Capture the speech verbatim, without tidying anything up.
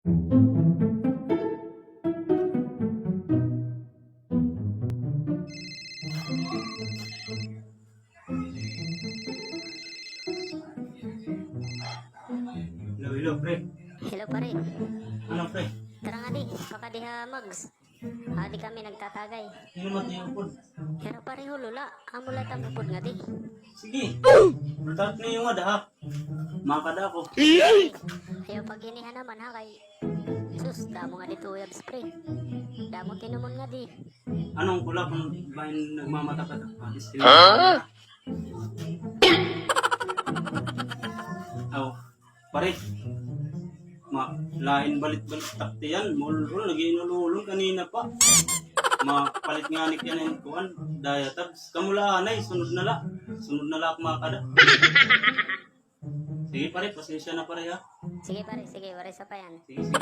Hello, hello, pre. Hello, pare. Ano, pre? Tara ngadi, pakadi ha Mags. Adi kami nagtatagay. Ano man tayo upod? Pero pareho, Lola. Amo la it am upod ngadi. Sige. Bulta't niyo ngada, ha? Makada ako. Ayaw paghinihan naman, ha, kay sus, damo ngadi tuyabs, pre. Damo tinumon ngadi. Anong kula kung bahin nagmamata ka? Ah, disclaimer. Ha? Aw, pare. Ma, lain balit-balit taktiyan. Mul-, mul, nag-iinululong kanina pa. Mapalit nga ni kiyan kuan, Diatabs. Kamo la anay, sunod na la. Sunod na la ako makada. Sige, pare, pasensya na, pare, ha? Sige, pare, sige, waray sapayan. Sige, sige.